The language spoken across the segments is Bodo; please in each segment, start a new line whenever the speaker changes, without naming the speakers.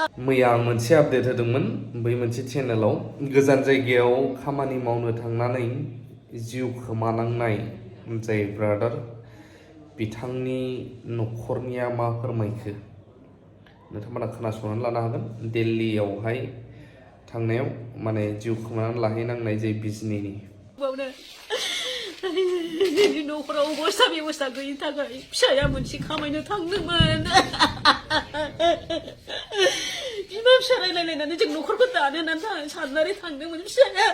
मैया आं मोनसे आपडेट होदोंमोन बै मोनसे चेनेलाव गोजान जायगायाव खामानि मावनो थांनानै जिउ खोमानांनाय जाय ब्रादार बिथांनि न'खरनिया मा फोरमायखो नोंथांमोना खोनासंनानै लानो हागोन। दिल्लीयावहाय थांनायाव माने जिउ खोमानानै लाहैनांनाय जाय बिजनेनि
न'खराव अबस्था बेबस्था गैयिनि थाखाय फिसाया मोनसे खामायनो थांदोंमोन। बिमा फिसा रायलायलायनानै जों न'खरखौ दानो होननानै साननानै थांदोंमोन फिसाया।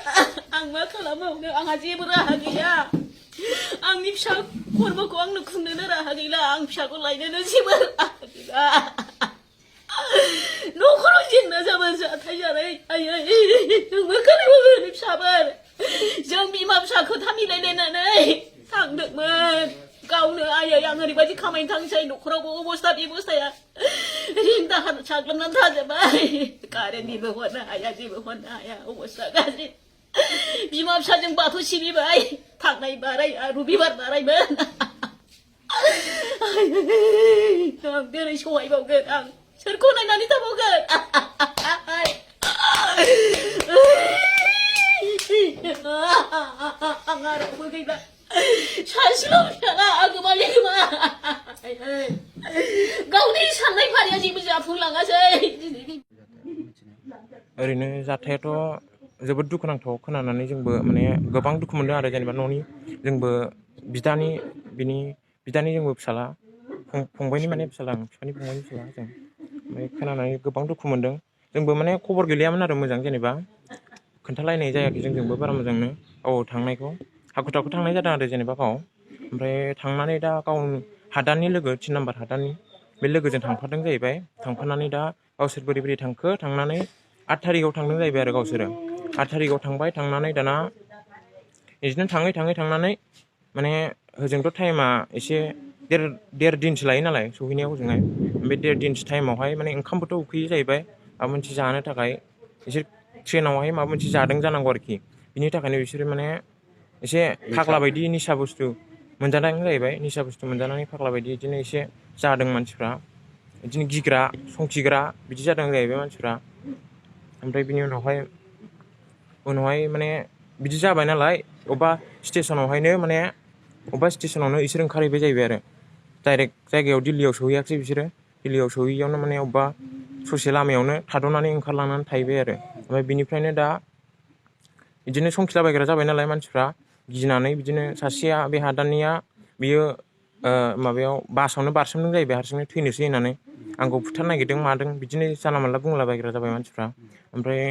आं मा खालामबावनो, आंहा जेबो राहा गैया। आंनि फिसा खर्मखौ आंनो खुंनोनो राहा गैला, आं फिसाखौ लायनोनो जेबो राहा गैला। न'खराव जेंना जाबा जाथाय जानाय आयै नोंबो खोनायोमोन फिसाफोर, जों बिमा फिसा खोथा मिलायलायनानै थांदोंमोन गावनो। आयै आं ओरैबायदि खामायनो थांसै, न'खरावबो अबस्था बेबस्थाया रिं दाहार साग्लोबनानै थाजोब्बाय। कारेन्टनिबो हरनो हाया, जेबो हरनो हाया, अबस्था गाज्रि। बिमा फिसाजों बाथौ सिबिबाय, थांनाय बाराय रबिबार बारायमोन। आं दिनै सहायबावगोन, आं सोरखौ नायनानै थाबावगोन। आंहा रावबो गैला, सासेल' फिसाला गोमालै गोमा। गावनि साननाय फारिया जेबो जाफुंलाङासै।
ओरैनो जाथायाथ' जोबोद दुखुनांथाव खोनानानै जोंबो माने गोबां दुखु मोनदों आरो जेनेबा न'नि जोंबो बिदानि जोंबो फिसाला फंबायनि माने फिसाला, आं बिफानि फंबायनि फिसाला जों। ओमफ्राय खोनानानै गोबां दुखु मोनदों। जोंबो माने खबर गैलायामोन आरो मोजां, जेनेबा खोन्थालायनाय जायाखै जोंजोंबो बारा मोजांनो। थांनायखौ हाखु दाखु थांनाय जादों आरो जेनेबा गाव। ओमफ्राय थांनानै दा गाव हादाननि लोगो 3 नाम्बार हादाननि बे लोगोजों थांफादों जाहैबाय। थांफानानै दा गावसोर बोरै बोरै थांखो, थांनानै 8 थारिखआव थांदों जाहैबाय आरो गावसोरो। 8 थारिखआव थांबाय, थांनानै दाना बिदिनो थाङै माने होजोंथ' टाइमा एसे देर दिनसो लायो नालाय सहैनायाव हजोंहाय। बे 1.5 दिनसो टाइमावहाय माने ओंखामबोथ' उखैयो जाहैबाय, माबा मोनसे जानो थाखाय। एसे ट्रेनावहाय माबा मोनसे जादों जानांगौ आरोखि। बिनि थाखायनो बिसोरो माने एसे फाग्ला बायदि निसा बुस्थु मोनजादों जाहैबाय। निसा बुस्थु मोनजानानै फाग्ला बायदि बिदिनो एसे जादों मानसिफ्रा, बिदिनो गिग्रा संखिग्रा बिदि जादों जाहैबाय मानसिफ्रा। ओमफ्राय बिनि उनावहाय माने बिदि जाबाय नालाय, अबेबा स्टेसनावनो इसोर ओंखारहैबाय जाहैबाय आरो। डाइरेक्ट जायगायाव दिल्लीयाव सहैयाखिसै बिसोरो। दिल्लीयाव सहैयावनो माने अबेबा ससे लामायावनो थाद'नानै ओंखारलांनानै थाहैबाय आरो। ओमफ्राय बिनिफ्रायनो दा बिदिनो संखिलाबायग्रा जाबाय नालाय मानसिफ्रा, गिनानै बिदिनो सासेया बे हादाननिया बियो माबायाव बासावनो बारसोमदों जाहैबाय हारसिंनो थैनोसै होननानै। आंखौ फुथारनो नागिरदों मादों बिदिनो जानला मोनला बुंलाबायग्रा जाबाय मानसिफ्रा। ओमफ्राय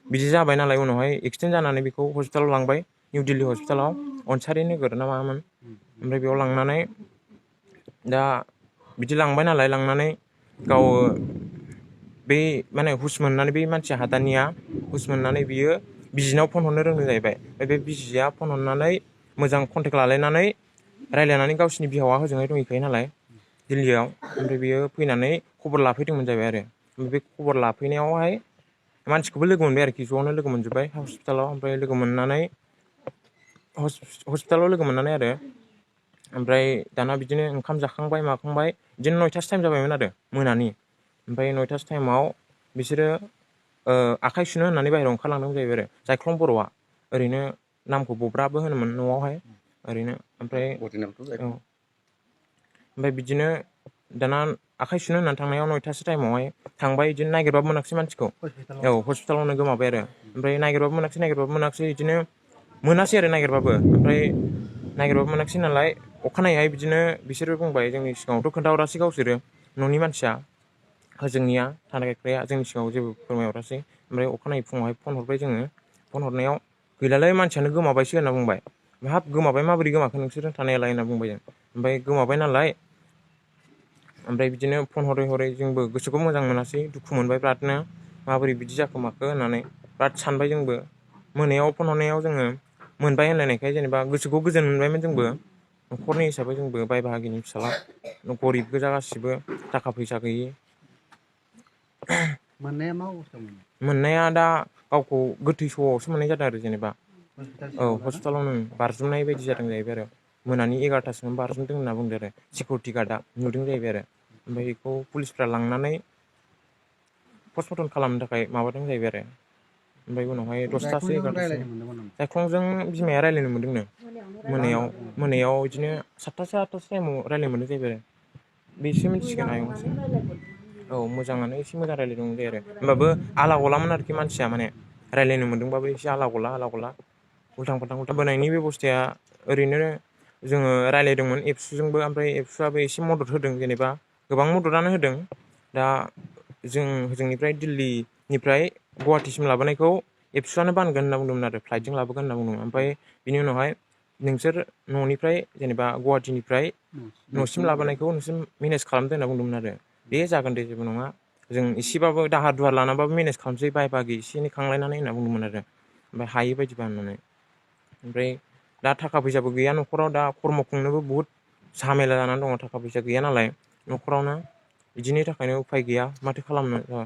बिदि जाबाय नालाय उनावहाय एक्सिडेन्ट जानानै बेखौ हस्पिटालाव लांबाय, निउ दिल्ली हस्पिटालाव, अन्सारि नोगोर ना मामोन। ओमफ्राय बेयाव लांनानै दा बिदि लांबाय नालाय, लांनानै गाव बै माने हुस मोननानै बै मानसिया हादाननिया हुस मोननानै बियो बिजिनाव फन हरनो रोंदों जाहैबाय। ओमफ्राय बे बिजिया फन हरनानै मोजां कन्टेक्ट लालायनानै रायलायनानै, गावसिनि बिहावा हजोंहाय दंहैखायो नालाय दिल्लीयाव। ओमफ्राय बियो फैनानै खबर लाफैदोंमोन जाहैबाय आरो। ओमफ्राय बे खबर लाफैनायावहाय मानसिखौबो लोगो मोनबाय आरोखि, ज'नो लोगो मोनजोब्बाय हस्पिटालाव। ओमफ्राय लोगो मोननानै हस्पिटालाव लोगो मोननानै आरो ओमफ्राय दाना बिदिनो ओंखाम जाखांबाय माखांबाय, बिदिनो 9थासो टाइम जाबायमोन आरो मोनानि। ओमफ्राय 9थासो टाइमाव बिसोरो आखाइ सुनो होननानै बाहेरायाव ओंखारलांदों जाहैबाय आरो। जायख्लं बर'आ, ओरैनो नामखौ बब्राबो होनोमोन न'आवहाय ओरैनो। ओमफ्राय बिदिनो दाना आखाइ सुनो होननानै थांनायाव 9थासो टाइमावहाय थांबाय, बिदिनो नागिरबाबो मोनाखिसै मानसिखौ। हस्पिटालावनो गोमाबाय आरो। ओमफ्राय नागिरबाबो मोनाखिसै बिदिनो मोनासै आरो नागिरबाबो। ओमफ्राय नागिरबाबो मोनाखिसै नालाय, अखानायैहाय बिदिनो बिसोरो बुंबाय, जोंनि सिगाङावथ' खोन्थाहरासै गावसोरो न'नि मानसिया, होजोंनिया थानायग्राया जोंनि सिगाङाव जेबो फोरमायहरासै। ओमफ्राय अखानायै फुङावहाय फन हरबाय जोङो। फन हरनायाव गैलालै मानसियानो गोमाबायसो होनना बुंबाय। हाब गोमाबाय, माबोरै गोमाखो नोंसोरो थानायालाय होनना बुंबाय जों। ओमफ्राय गोमाबाय नालाय, ओमफ्राय बिदिनो फन हरै हरै जोंबो गोसोखौ मोजां मोनासै, दुखु मोनबाय बिरादनो। माबोरै बिदि जाखो माखो होननानै बिराद सानबाय जोंबो। मोनायाव फन हरनायाव जोङो मोनबाय होनलायनायखाय जेनेबा गोसोखौ गोजोन मोनबायमोन जोंबो। न'खरनि हिसाबै जोंबो बाय बाहागिनि फिसाला, गरिब गोजा गासिबो, थाखा फैसा गैयि।
मोननाया मा अबस्थायाव मोननाय?
मोननाया दा गावखौ गोथै सहआवसो मोननाय जादों आरो जेनेबा। हस्पिटालावनो बारजुमनाय बायदि जादों जाहैबाय आरो। मोनानि 11थासोआवनो बारजुमदों होनना बुंदों आरो सिकिउरिटि गार्डआ नुदों जाहैबाय आरो। ओमफ्राय बेखौ पुलिसफ्रा लांनानै पस्टमर्टम खालामनो थाखाय माबादों जाहैबाय आरो ओमफ्राय उनावहाय 10थासो 11थासो जायख्लंजों बिमाया रायज्लायनो मोन्दोंनो मोनायाव बिदिनो 7थासो 8थासो टाइमाव रायज्लायनो मोन्दों जाहैबाय आरो बेसो मिथिसिगोन आयंआसो औ मोजाङानो एसे मोजां रायज्लायदोंमोन जायो आरो होमबाबो आला गलामोन आरोखि मानसिया माने रायज्लायनो मोन्दोंबाबो एसे आला गला उल्थां फाल्थां बोनायनि बेब'स्थाया ओरैनो जोङो रायज्लायदोंमोन एबसुजोंबो ओमफ्राय एबसुआबो एसे मदद होदों जेनेबा गोबां मददानो होदों दा जों जोंनिफ्राय दिल्लीनिफ्राय गुवाहाटिसिम लाबोनायखौ एबसुआनो बानगोन होनना बुंदोंमोन आरो फ्लाइटजों लाबोगोन होनना बुंदोंमोन ओमफ्राय बिनि उनावहाय नोंसोर न'निफ्राय जेनेबा गुवाहाटिनिफ्राय न'सिम लाबोनायखौ नोंसोर मेनेज खालामदो होनना बुंदोंमोन आरो दे जागोन दे जेबो नङा जों एसेबाबो दाहार दुहार लानाबाबो मेनेज खालामसै बाय बागि एसे एनै खांलायनानै होनना बुंदोंमोन आरो ओमफ्राय हायो बायदिबा होननानै ओमफ्राय दा थाखा फैसाबो गैया न'खराव दा खर्म खुंनोबो बुहुद झामेला जानानै दङ थाखा फैसा गैया नालाय न'खरावनो बिदिनि थाखायनो उफाय गैया माथो खालामनो